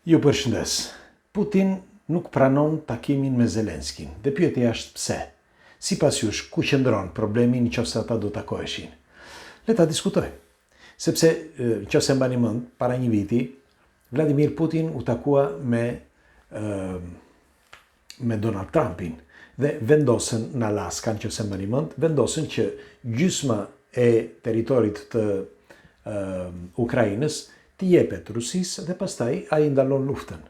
Ju përshëndes. Putin nuk pranon takimin me Zelenskin dhe pyetja është pse? Sipas jush, ku qëndron problemi në qoftë se ata do takoheshin? Le ta diskutojmë. Sepse, në qoftë se mbani mend, para një viti, Vladimir Putin u takua me me Donald Trumpin dhe vendosën në Alaska, në qoftë se mbani mend, vendosën që gjysma e territorit të uh, Ukrainës t'i jepet Rusisë dhe pastaj ai ndalon luftën.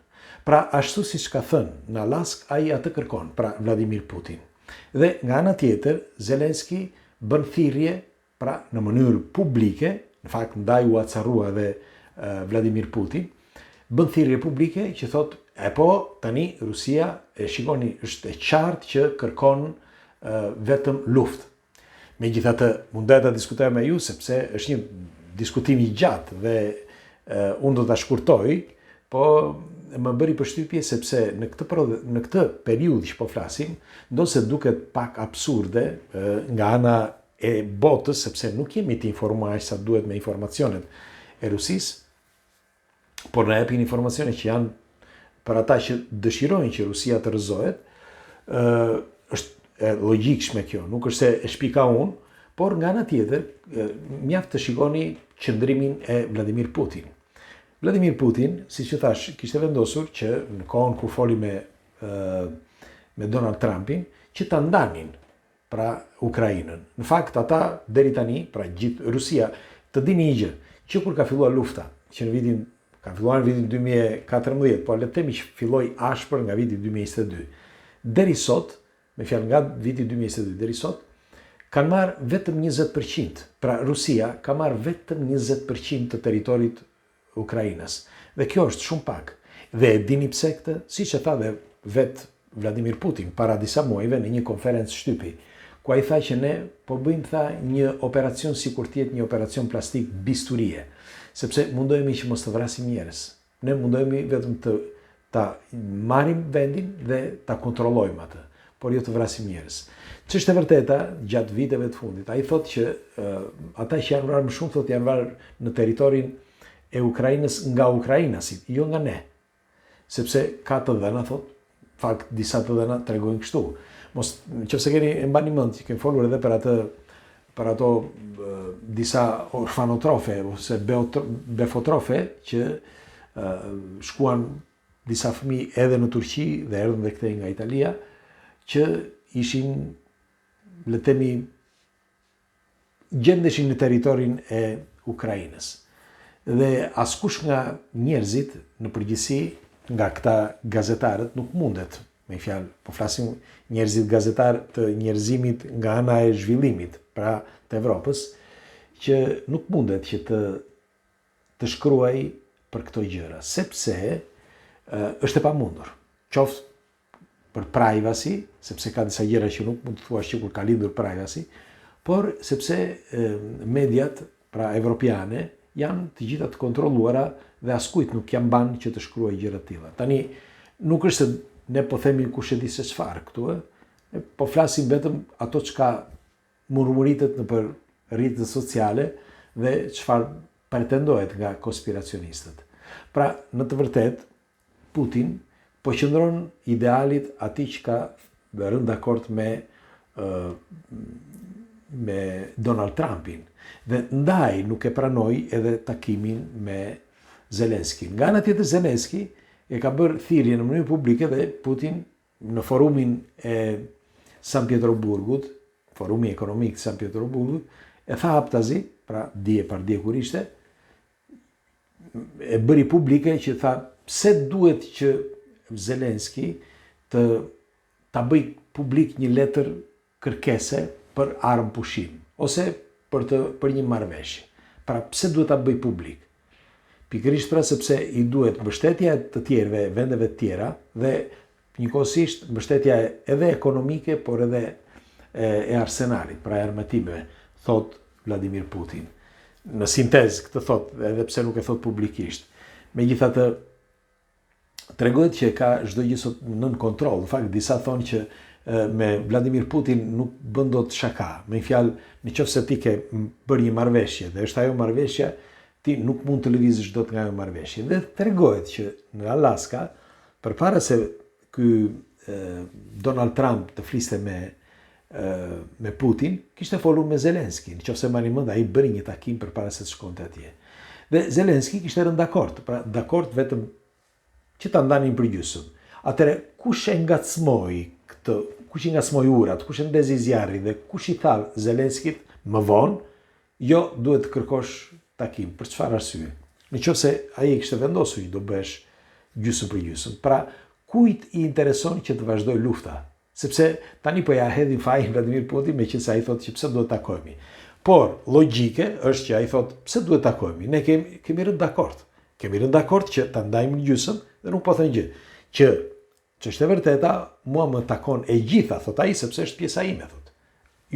Pra, ashtu siç ka thënë në Alaskë, ai atë kërkon, pra Vladimir Putin. Dhe nga ana tjetër, Zelenski bën thirrje Pra, në mënyrë publike, në fakt ndaj u acarrua edhe Vladimir Putin, bën thirrje publike që thotë, e po, tani Rusia, e shikoni, është e qartë që kërkon vetëm luftë. Megjithatë, mund ta diskutoj me ju, sepse është një diskutim i gjatë dhe unë do ta shkurtoj, po më bëri përshtypje sepse në këtë në këtë periudhë që po flasim, ndonëse duket pak absurde nga ana e botës, sepse nuk jemi të informuar aq sa duhet me informacionet e Rusisë, por na japin informacione që janë për ata që dëshirojnë që Rusia të rrëzohet, ë është e logjikshme kjo, nuk është se e shpika unë, por nga ana tjetër, mjaft të shikoni qëndrimin e Vladimir Putin. Vladimir Putin, siç ju thashë, kishte vendosur që në kohën kur foli me me Donald Trumpin, që ta ndanin pra Ukrainën. Në fakt ata deri tani, pra gjithë Rusia, të dini një gjë, që kur ka filluar lufta, që në vitin ka filluar në vitin 2014, po le të themi që filloi ashpër nga viti 2022. Deri sot, me fjalë nga viti 2022 deri sot, kanë marrë vetëm 20%. Pra Rusia ka marrë vetëm 20% të territorit ukrainas. Dhe kjo është shumë pak. Dhe e dini pse këtë? Siç e tha dhe vetë Vladimir Putin para disa muajve në një konferencë shtypi, ku ai tha që ne po bëjmë tha një operacion sikur të jetë një operacion plastik bisturie, sepse mundohemi që mos të vrasim njerëz. Ne mundohemi vetëm të ta marrim vendin dhe ta kontrollojmë atë, por jo të vrasim njerëz. Ç'është e vërteta, gjatë viteve të fundit, ai thotë që uh, ata që janë vrarë më shumë thotë janë vrarë në territorin e Ukrainës nga ukrainasit, jo nga ne. Sepse ka të dhëna thotë, fakt disa të dhëna tregojnë kështu. Mos, nëse keni e mbani mend që kemi folur edhe për atë për ato disa orfanotrofe ose befotrofe që shkuan disa fëmijë edhe në Turqi dhe erdhën dhe këtej nga Italia, që ishin, le të themi, gjendeshin në territorin e Ukrainës. Dhe askush nga njerëzit në përgjithësi nga këta gazetarët nuk mundet, me fjalë, po flasim njerëzit gazetarë të njerëzimit nga ana e zhvillimit, pra të Evropës, që nuk mundet që të të shkruajë për këto gjëra, sepse është e pamundur. Qoftë për privacy, sepse ka disa gjëra që nuk mund të thuash që kur ka lindur privacy, por sepse mediat pra evropiane janë të gjitha të kontrolluara dhe askujt nuk ia mban që të shkruajë gjëra të tilla. Tani nuk është se ne po themi kush e di se çfarë këtu, ë? Ne po flasim vetëm ato çka murmuritet nëpër rrjetet sociale dhe çfarë pretendohet nga konspiracionistët. Pra, në të vërtetë, Putin po qëndron idealit atij që ka rënë dakord me me Donald Trumpin dhe ndaj nuk e pranoi edhe takimin me Zelenskin. Nga ana tjetër Zelenski e ka bërë thirrje në mënyrë publike dhe Putin në forumin e San Pietroburgut, forumi ekonomik të San Pietroburgut, e tha haptazi, pra dje pardje kur ishte, e bëri publike që tha pse duhet që Zelenski të ta bëj publik një letër kërkese për armëpushim ose për të për një marrëveshje. Pra pse duhet ta bëj publik? Pikërisht pra sepse i duhet mbështetja e të tjerëve, vendeve të tjera dhe njëkohësisht mbështetja edhe ekonomike, por edhe e, e arsenalit, pra e armatimeve, thotë Vladimir Putin. Në sintezë këtë thotë, edhe pse nuk e thotë publikisht. Megjithatë, tregohet që ka çdo gjë sot nën kontroll. Në fakt, disa thonë që me Vladimir Putin nuk bën dot shaka. Me një fjalë, në qoftë se ti ke bërë një marrëveshje dhe është ajo marrëveshja, Ti nuk mund të lëvizësh dot nga ajo marrëveshje. Dhe tregohet që në Alaska, përpara se ky Donald Trump të fliste me me Putin, kishte folur me Zelenski. Në qoftë se mbani mend, ai bëri një takim përpara se të shkonte atje. Dhe Zelenski kishte rënë dakord, pra dakord vetëm që ta ndanin për gjysmë. Atëherë, kush e ngacmoi këtë, kush i ngacmoi urat, kush e ndezi zjarrin dhe kush i tha Zelenskit më vonë, jo, duhet të kërkosh takim, për çfarë arsye? Në qoftë se ai e kishte vendosur që do bëhesh gjysmë për gjysmë. Pra, kujt i intereson që të vazhdojë lufta? Sepse tani po ja hedhin fajin Vladimir Putin meqenëse ai thotë që pse duhet takohemi. Por logjike është që ai thotë pse duhet takohemi. Ne kemi kemi rënë dakord. Kemi rënë dakord që ta ndajmë në gjysmë dhe nuk po thënë gjë. Që ç'është e vërteta, mua më takon e gjitha, thotë ai, sepse është pjesa ime, thotë.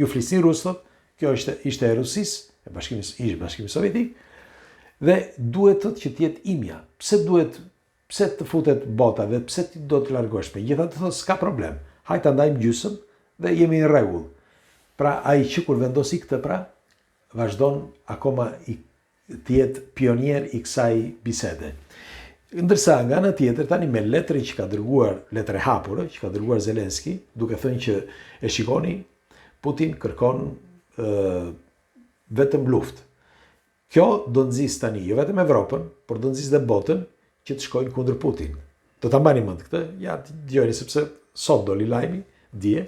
Ju flisni rus, thotë, kjo ishte ishte e Rusisë, e Bashkimit ish Bashkimit Sovjetik, dhe duhet thotë që të jetë imja. Pse duhet Pse të futet bota dhe pse ti do të largohesh? Megjithatë thotë s'ka problem. Hajt ta ndajmë gjysëm dhe jemi në rregull. Pra ai që kur vendosi këtë pra vazhdon akoma i të jetë pionier i kësaj bisede. Ndërsa nga ana tjetër tani me letrën që ka dërguar, letër e hapur, që ka dërguar Zelenski, duke thënë që e shikoni, Putin kërkon ë vetëm luftë. Kjo do nxisë tani jo vetëm Evropën, por do nxisë dhe botën që të shkojnë kundër Putin. Do ta mbani mend këtë, ja dëgjojeni sepse sot doli lajmi, dje,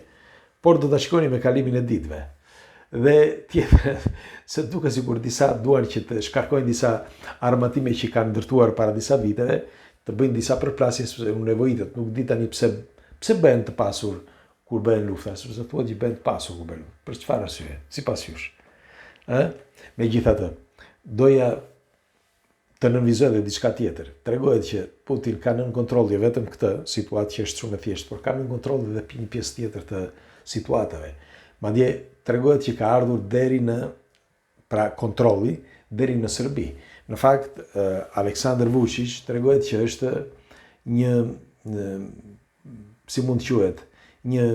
por do ta shikoni me kalimin e ditëve. Dhe tjetër, se duket sikur disa duan që të shkarkojnë disa armatime që kanë ndërtuar para disa viteve, të bëjnë disa përplasje sepse u nevojitet, nuk di tani pse pse bëhen të pasur kur bëhen lufta, sepse thuhet që bëhen të pasur kur bëhen lufta. Për çfarë arsye? Sipas jush. Ë? Megjithatë, doja të nënvizoj edhe diçka tjetër. Tregohet që Putin ka nën kontroll jo vetëm këtë situatë që është shumë e thjeshtë, por ka nën kontroll edhe një pjesë tjetër të situatave. Madje tregohet që ka ardhur deri në pra kontrolli deri në Serbi. Në fakt, Aleksandër Vučić tregohet që është një, një si mund të quhet, një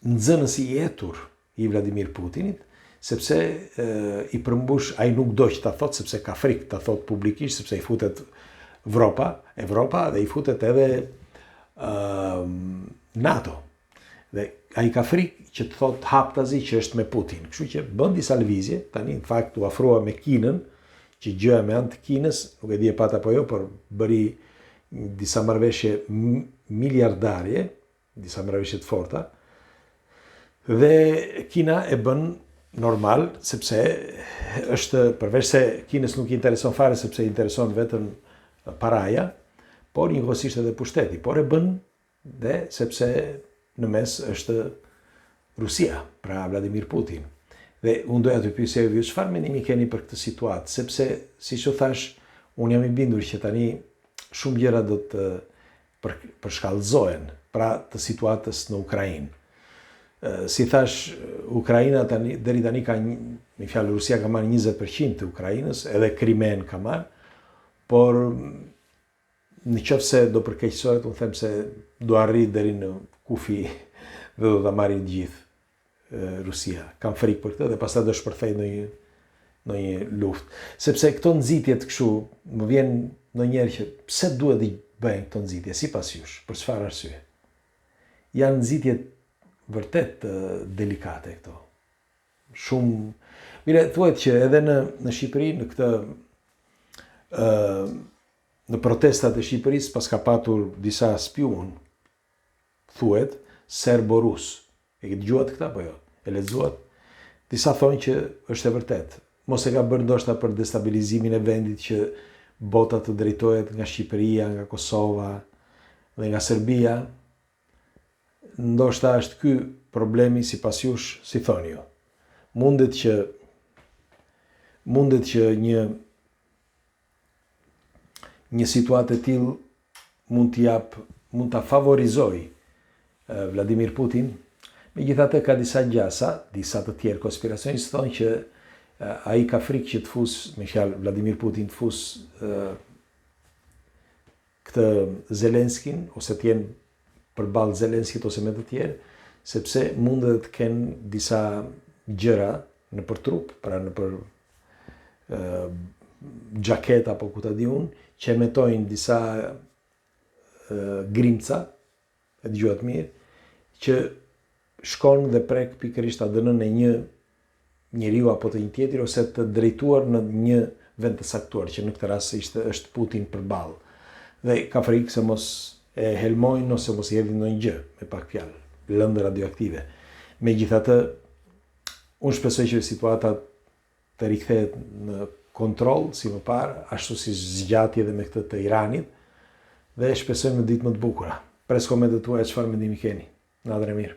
nxënës i etur i Vladimir Putinit, sepse e, i përmbush, ai nuk do që ta thotë, sepse ka frikë ta thotë publikisht, sepse i futet Evropa, Evropa dhe i futet edhe uh, NATO. Dhe ai ka frikë që të thotë haptazi që është me Putin. Kështu që bën disa lëvizje, tani në fakt u afrua me Kinën, që gjëja me anë të Kinës, nuk e di e patë apo jo, por bëri disa marrëveshje miliardarje, disa marrëveshje të forta. Dhe Kina e bën normal, sepse është përveç se Kinës nuk i intereson fare sepse i intereson vetëm paraja, por njëkohësisht edhe pushteti, por e bën Dhe sepse në mes është Rusia, pra Vladimir Putin. Dhe unë doja të pyesja ju çfarë mendimi keni për këtë situatë, sepse siç u thashë, unë jam i bindur që tani shumë gjëra do të për, përshkallëzohen, pra të situatës në Ukrainë. Si thashë, Ukraina tani deri tani ka një, me fjalë Rusia ka marrë 20% të Ukrainës, edhe Krimen ka marrë, por Në qoftë se do përkeqësohet, unë them se do arrijë deri në kufi dhe do ta marrë të gjithë Rusia. Kam frikë për këtë dhe pastaj do shpërthejë ndonjë ndonjë luftë. Sepse këto nxitjet kështu më vjen ndonjëherë që pse duhet të bëhen këto nxitje sipas jush, për çfarë arsye? Janë nxitje vërtet delikate këto. Shumë Mire, thuhet që edhe në në Shqipëri në këtë ë në protestat e Shqipërisë paska patur disa spiun, thuhet serbo-rus. E ke dëgjuat këtë apo jo? E lexuat? Disa thonë që është e vërtetë. Mos e ka bërë ndoshta për destabilizimin e vendit që bota të drejtohet nga Shqipëria, nga Kosova dhe nga Serbia, Ndoshta është ky problemi sipas jush, si thoni ju. Mundet që mundet që një një situatë e tillë mund t'i jap, mund ta favorizojë Vladimir Putin. Megjithatë ka disa gjasa, disa të tjerë konspiracionistë thonë që ai ka frikë që të fus, me fjalë Vladimir Putin të fus këtë Zelenskin ose të jenë përballë Zelenskit ose me të tjerë, sepse mund edhe të kenë disa gjëra nëpër trup, pra nëpër ë xhaketë apo ku ta di unë, që emetojnë disa grimca, e dëgjuat mirë, që shkon dhe prek pikërisht ADN-në e një njeriu apo të një tjetri ose të drejtuar në një vend të caktuar, që në këtë rast ishte është Putin përballë. Dhe ka frikë se mos e helmojnë ose mos i hedhin ndonjë gjë, me pak fjalë, lëndë radioaktive. Megjithatë, unë shpresoj që situata të rikthehet në kontroll si më parë, ashtu si zgjati edhe me këtë të Iranit dhe shpresojmë në ditë më të bukura. Pres komentet tuaja çfarë mendimi keni. Natën e mirë.